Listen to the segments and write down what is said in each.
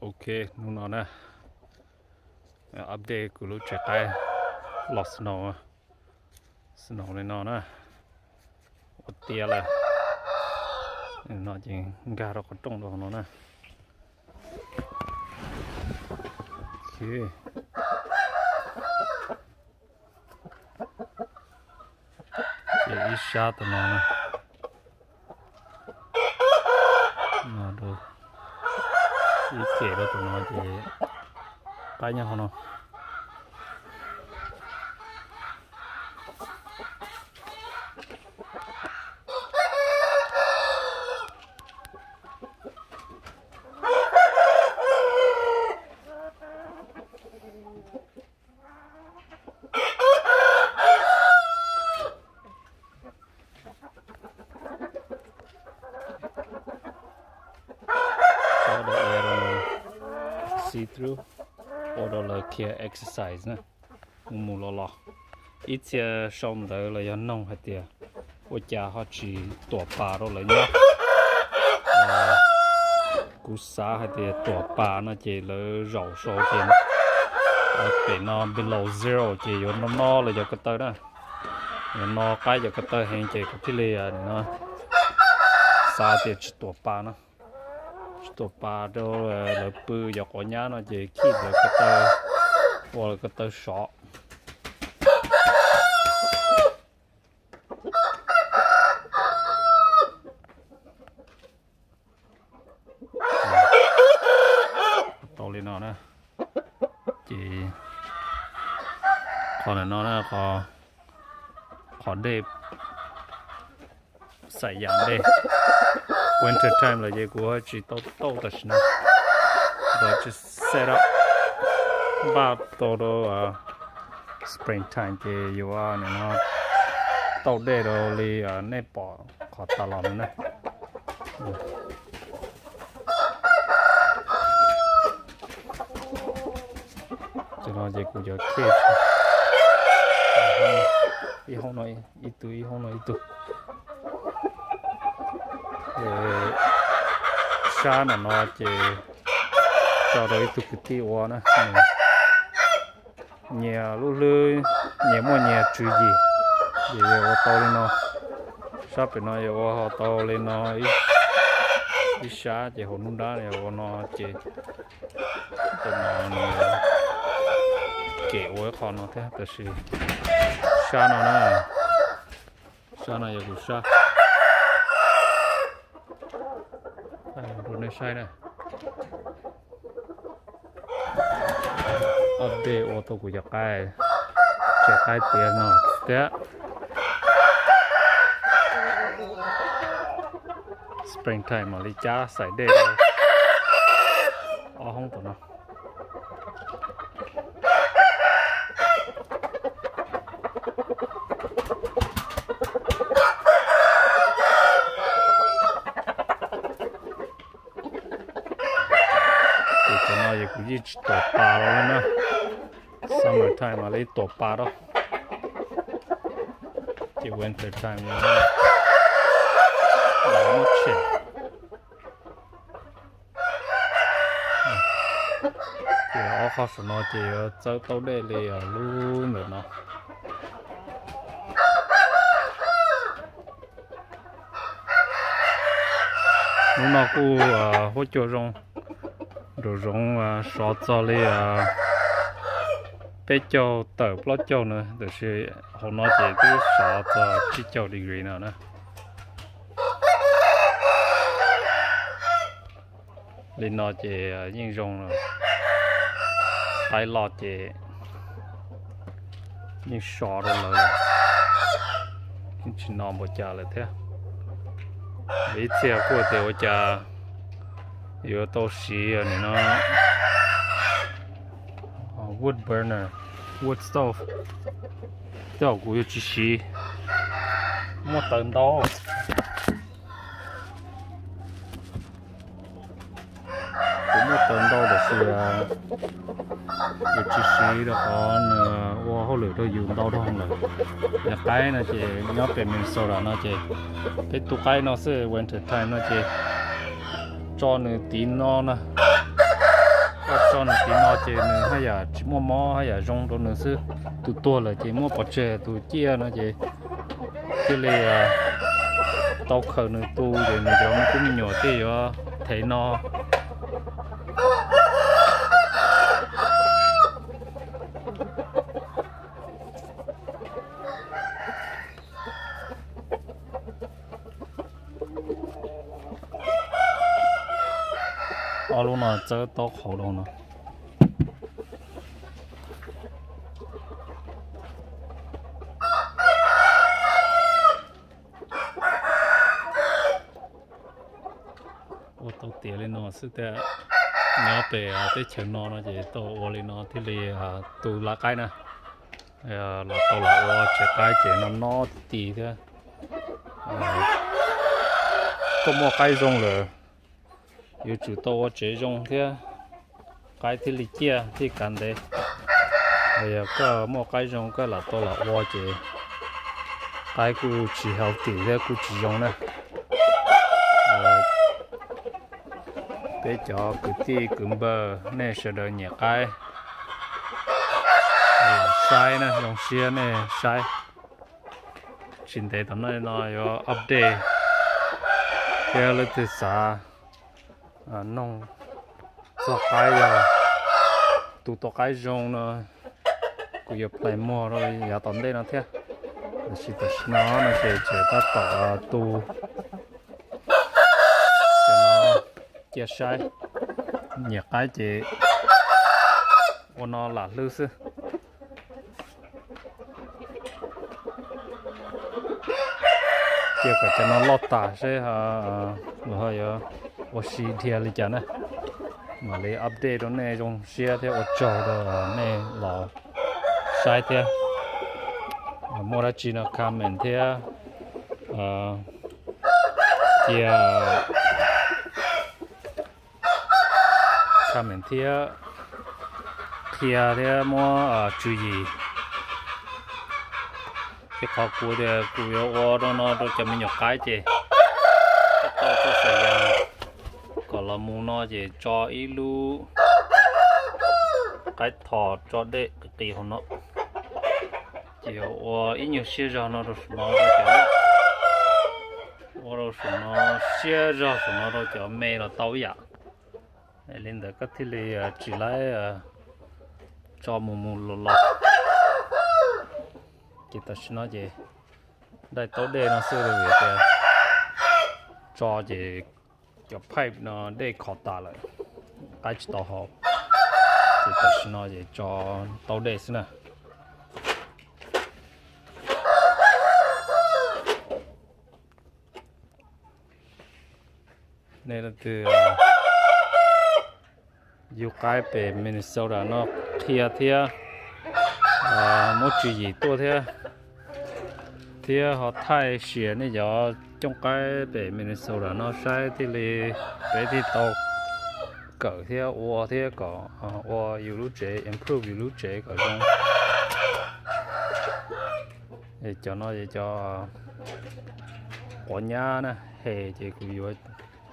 Ok, hnub no na, update kuv lub tsev qaib los snow, snow li no na, ua tiav lawm. No ces nkag rau qhov rooj rau no na. Ces ib sab tus no na, no rau ib ceg rau tus no ces qaib nyob hauv no. Tso dau ia rau see through, ua rau lawv khiav exercise na, mus mus los los. Ib txhia sau ntawv los yog noog hais tias ua cas ho tsis tuam pas rau lawv nyob. Kuv xav hais tias tuam pas no ces lawv zaum sau ces pem no below zero ces yuav no no lawv cov ko taw na, yuav no qaib cov ko taw heev ces kuv thiaj li no xav tias tsis tuam pas no, tsis tuam pas rau lawv pw cov quav nyab no ces khij lawv ko taw, ua lawv ko taw sov. Tau li no na, ces qhov ntawm no na, qhov dej, xaim yam dej. Winter time lawm ces kuv tsis tau tauj tam sim no, kuv tsis set up, npaj tau rau spring time ces yuav no tauj dej rau li nej pom qhov tas los no na. Ces no ces kuv cov khej ib hoob no ib tug, ib hoob no ib tug. Sab nram no ces tso rau ib tug kwv tij ua na. Nyias lub hlwb nyias muaj nyias tswv yim, ces yog ua tau li no. Sab pem no yog ua ho tau li no ib sab, ces hauv nruab nrab yog ua no ces kem ua ib qho no thiab, tab sis sab no na, sab no yog kuv sab rau nej saib na. Update ua tau kuv cov qaib, tsev qaib tiav no tiag. Spring time mam li cab xaim dej rau ob hoob tom no. Ces cov no ces kuv yeej tsis tuam pas rau li na. Summer time mam li tuam pas rau, ces winter time muab tshem. Ces ob qho saum no ces yuav txawb tauj dej li lub ntawm no. Hnub no kuj huab cua zoo, nraum zoov sov txog li peb caug tawm plaub caug na, tab sis hauv no ces twb sov txog tsib caug degree no na. Li no ces yeej zoo, qaib loj ces yeej sov rau lawv, yeej tsis no npaum cas lawm thiab. Ib txhia kuj tias ua cas yuav tau siv nim no wood burner, wood stove, tej zaum kuv yuav tsis siv, muaj taws ntau. Kuv muaj taws ntau tab sis yuav tsis siv rau qhov nws ua hauj lwm rau yus ntau dhau lawm. Cov qaib no ces nyob pem Minnesota no ces peb tu qaib no xwb, winter time no ces tso nws tiv no na. Koj tso nws tim no ces nws haj yam tsis muaj mob, haj yam zoo rau nws xwb. Tus tuag lawm ces muab pov tseg, tus ciaj no ces thiaj li tau khaws nws tu, ces nws cov me tub me nyuam thiaj yuav thev no. Ob lub no txawb taub qhauv rau no. Ua tau tiav li no xwb tiag. Nyob pem teb chaws no no ces tau ua li no thiaj li tu lawv qaib na. Los tau los ua tsev qaib ces no no ti thiab. Koj muaj qaib zoo lawm, yuav tsum tau ua tsev zoo thiab, qaib thiaj li ciaj thiaj kav ntev. Yog koj muaj qaib zoo koj lam tau los ua ces qaib kuj tsis healthy thiab kuj tsis zoo na. Peb cov kwv tij kwv npawg nej sawv daws nyiam qaib, saib na, zoo siab nej saib. Tsis ntev tom no yuav update thiab leej twg xav noog txog qaib, yog tus tau qaib zoo no kuv yuav play muag rau yav tom ntej no thiab. Tab sis tam sim no no ces tseem tab tom tu cov no cia saib. Nyiam qaib ces ua no lam hlwb xwb. Cia kom cov no loj tas seb ho yuav ua si dhia li cas na. Mam li update rau nej zoo siab thiab ua tsaug rau nej los saib thiab. Muaj dab tsi no comment thiab, cia comment thiab qhia thiab muab tswv yim. Ces qhov kuv tias kuv yuav ua rau no rau cov me nyuam qaib ces tau txoj xaim yas kom los mus no ces tso ib lub qaib thos tso dej qis qis hauv no. Ces yuav ua ib nyuag siab zog no rau saum no rau cov, ua rau saum no, siab zog saum no rau cov me los tau ib yam. Li ntawd koj thiaj li tsis laib tso mus mus los los. Ces tam sim no ces daij taub dej no xwb vim tias tso ces cov pipe no dej khov tas lawm, qaib tsis tau haus. Ces tam sim no ces tso taub dej xwb na. Nej leej twg yug qaib pem Minnesota no qhia thiab muab tswv yim tuaj thiab, thiab ho thaij share nej cov cooj qaib pem Minnesota no saib thiaj li peb thiaj tau kawm thiab ua thiab kom ua yus lub tsev, improve yus lub tsev kom zoo. Cov no yog cov quav nyab na, hes ces kuv yuav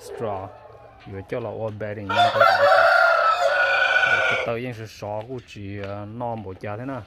straw, yuav coj los ua bedding no rau. Ko taw yeej sov sov kuj tsis noj npaum cas thiab na.